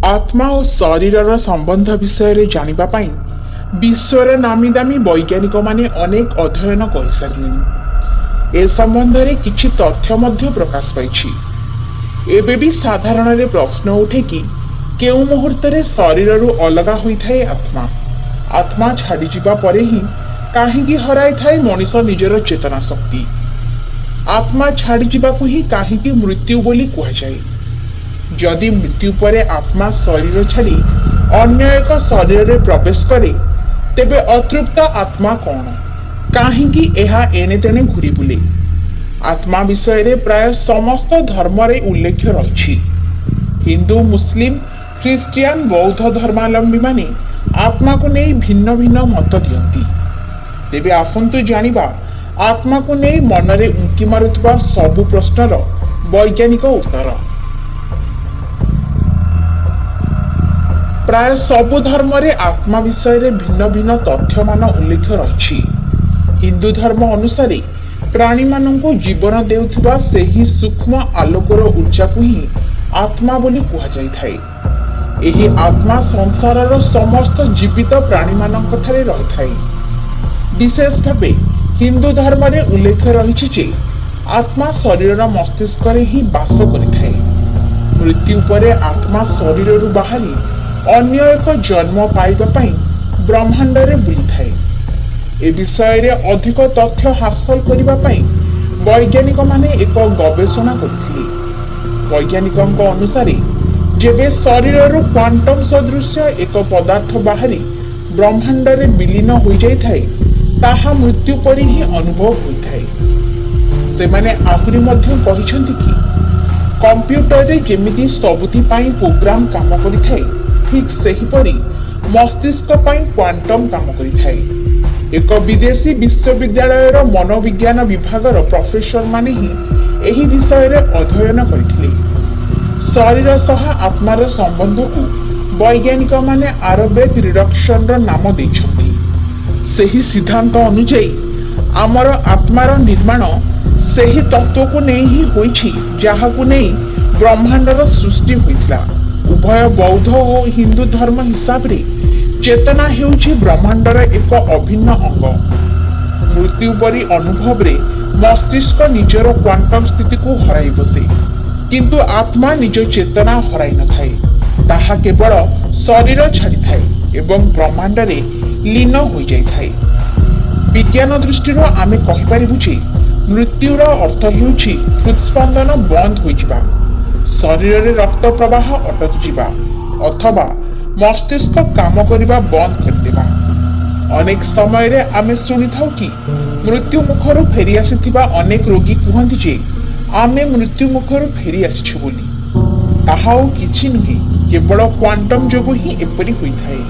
ଆତ୍ମା ଓ ଶରୀରର ସମ୍ବନ୍ଧ ବିଷୟରେ ଜାଣିବା ପାଇଁ ବିଶ୍ୱର ନାମୀ ଦାମୀ ବୈଜ୍ଞାନିକମାନେ ଅନେକ ଅଧ୍ୟୟନ କରିସାରିଲେଣି। ଏ ସମ୍ବନ୍ଧରେ କିଛି ତଥ୍ୟ ମଧ୍ୟ ପ୍ରକାଶ ପାଇଛି। ଏବେ ବି ସାଧାରଣରେ ପ୍ରଶ୍ନ ଉଠେ କି କେଉଁ ମୁହୂର୍ତ୍ତରେ ଶରୀରରୁ ଅଲଗା ହୋଇଥାଏ ଆତ୍ମା? ଆତ୍ମା ଛାଡ଼ିଯିବା ପରେ ହିଁ କାହିଁକି ହରାଇଥାଏ ମଣିଷ ନିଜର ଚେତନା ଶକ୍ତି? ଆତ୍ମା ଛାଡ଼ିଯିବାକୁ ହିଁ କାହିଁକି ମୃତ୍ୟୁ ବୋଲି କୁହାଯାଏ? ଯଦି ମୃତ୍ୟୁ ପରେ ଆତ୍ମା ଶରୀର ଛାଡ଼ି ଅନ୍ୟ ଏକ ଶରୀରରେ ପ୍ରବେଶ କରେ, ତେବେ ଅତୃପ୍ତ ଆତ୍ମା କ'ଣ? କାହିଁକି ଏହା ଏଣେ ତେଣେ ଘୁରି ବୁଲେ? ଆତ୍ମା ବିଷୟରେ ପ୍ରାୟ ସମସ୍ତ ଧର୍ମରେ ଉଲ୍ଲେଖ ରହିଛି। ହିନ୍ଦୁ, ମୁସଲିମ, ଖ୍ରୀଷ୍ଟିଆନ, ବୌଦ୍ଧ ଧର୍ମାବଲମ୍ବୀମାନେ ଆତ୍ମାକୁ ନେଇ ଭିନ୍ନ ଭିନ୍ନ ମତ ଦିଅନ୍ତି। ତେବେ ଆସନ୍ତୁ ଜାଣିବା ଆତ୍ମାକୁ ନେଇ ମନରେ ଉଙ୍କି ମାରୁଥିବା ସବୁ ପ୍ରଶ୍ନର ବୈଜ୍ଞାନିକ ଉତ୍ତର। ପ୍ରାୟ ସବୁ ଧର୍ମରେ ଆତ୍ମା ବିଷୟରେ ଭିନ୍ନ ଭିନ୍ନ ତଥ୍ୟମାନ ଉଲ୍ଲେଖ ରହିଛି। ହିନ୍ଦୁ ଧର୍ମ ଅନୁସାରେ ପ୍ରାଣୀମାନଙ୍କୁ ଜୀବନ ଦେଉଥିବା ସେହି ସୂକ୍ଷ୍ମ ଆଲୋକର ଉର୍ଜାକୁ ହିଁ ଆତ୍ମା ବୋଲି କୁହାଯାଇଥାଏ। ଏହି ଆତ୍ମା ସଂସାରର ସମସ୍ତ ଜୀବିତ ପ୍ରାଣୀମାନଙ୍କଠାରେ ରହିଥାଏ। ବିଶେଷ ଭାବେ ହିନ୍ଦୁ ଧର୍ମରେ ଉଲ୍ଲେଖ ରହିଛି ଯେ ଆତ୍ମା ଶରୀରର ମସ୍ତିଷ୍କରେ ହିଁ ବାସ କରିଥାଏ। ମୃତ୍ୟୁ ପରେ ଆତ୍ମା ଶରୀରରୁ ବାହାରି ଅନ୍ୟ ଏକ ଜନ୍ମ ପାଇବା ପାଇଁ ବ୍ରହ୍ମାଣ୍ଡରେ ବୁଲିଥାଏ। ଏ ବିଷୟରେ ଅଧିକ ତଥ୍ୟ ହାସଲ କରିବା ପାଇଁ ବୈଜ୍ଞାନିକମାନେ ଏକ ଗବେଷଣା କରିଥିଲେ। ବୈଜ୍ଞାନିକଙ୍କ ଅନୁସାରେ ଯେବେ ଶରୀରରୁ କ୍ୱାଣ୍ଟମ ସଦୃଶ୍ୟ ଏକ ପଦାର୍ଥ ବାହାରି ବ୍ରହ୍ମାଣ୍ଡରେ ବିଲୀନ ହୋଇଯାଇଥାଏ, ତାହା ମୃତ୍ୟୁ ପରି ହିଁ ଅନୁଭବ ହୋଇଥାଏ। ସେମାନେ ଆହୁରି ମଧ୍ୟ କହିଛନ୍ତି କି କମ୍ପ୍ୟୁଟରରେ ଯେମିତି ସବୁଥି ପାଇଁ ପ୍ରୋଗ୍ରାମ କାମ କରିଥାଏ, ଠିକ୍ ସେହିପରି ମସ୍ତିଷ୍କ ପାଇଁ କ୍ୱାଣ୍ଟମ କାମ କରିଥାଏ। ଏକ ବିଦେଶୀ ବିଶ୍ୱବିଦ୍ୟାଳୟର ମନୋବିଜ୍ଞାନ ବିଭାଗର ପ୍ରଫେସରମାନେ ହିଁ ଏହି ବିଷୟରେ ଅଧ୍ୟୟନ କରିଥିଲେ। ଶରୀର ସହ ଆତ୍ମାର ସମ୍ବନ୍ଧକୁ ବୈଜ୍ଞାନିକମାନେ ଆରବେଗ ରିଡକ୍ସନର ନାମ ଦେଇଛନ୍ତି। ସେହି ସିଦ୍ଧାନ୍ତ ଅନୁଯାୟୀ ଆମର ଆତ୍ମାର ନିର୍ମାଣ ସେହି ତତ୍ତ୍ୱକୁ ନେଇ ହିଁ ହୋଇଛି, ଯାହାକୁ ନେଇ ବ୍ରହ୍ମାଣ୍ଡର ସୃଷ୍ଟି ହୋଇଥିଲା। ଉଭୟ ବୌଦ୍ଧ ଓ ହିନ୍ଦୁ ଧର୍ମ ହିସାବରେ ଚେତନା ହେଉଛି ବ୍ରହ୍ମାଣ୍ଡର ଏକ ଅଭିନ୍ନ ଅଙ୍ଗ। ମୃତ୍ୟୁ ପରି ଅନୁଭବରେ ମସ୍ତିଷ୍କ ନିଜର କ୍ୱାଣ୍ଟମ ସ୍ଥିତିକୁ ହରାଇ ବସେ, କିନ୍ତୁ ଆତ୍ମା ନିଜ ଚେତନା ହରାଇ ନଥାଏ। ତାହା କେବଳ ଶରୀର ଛାଡ଼ିଥାଏ ଏବଂ ବ୍ରହ୍ମାଣ୍ଡରେ ଲୀନ ହୋଇଯାଇଥାଏ। ବିଜ୍ଞାନ ଦୃଷ୍ଟିରୁ ଆମେ କହିପାରିବୁ ଯେ ମୃତ୍ୟୁର ଅର୍ଥ ହେଉଛି ହୃଦସ୍ପନ୍ଦନ ବନ୍ଦ ହୋଇଯିବା, ଶରୀରରେ ରକ୍ତ ପ୍ରବାହ ଅଟକିଯିବା ଅଥବା ମସ୍ତିଷ୍କ କାମ କରିବା ବନ୍ଦ କରିଦେବା। ଅନେକ ସମୟରେ ଆମେ ଶୁଣିଥାଉ କି ମୃତ୍ୟୁ ମୁଖରୁ ଫେରି ଆସିଥିବା ଅନେକ ରୋଗୀ କୁହନ୍ତି ଯେ ଆମେ ମୃତ୍ୟୁ ମୁଖରୁ ଫେରି ଆସିଛୁ ବୋଲି। ତାହା ଆଉ କିଛି ନୁହେଁ, କେବଳ କ୍ୱାଣ୍ଟମ ଯୋଗୁଁ ହିଁ ଏପରି ହୋଇଥାଏ।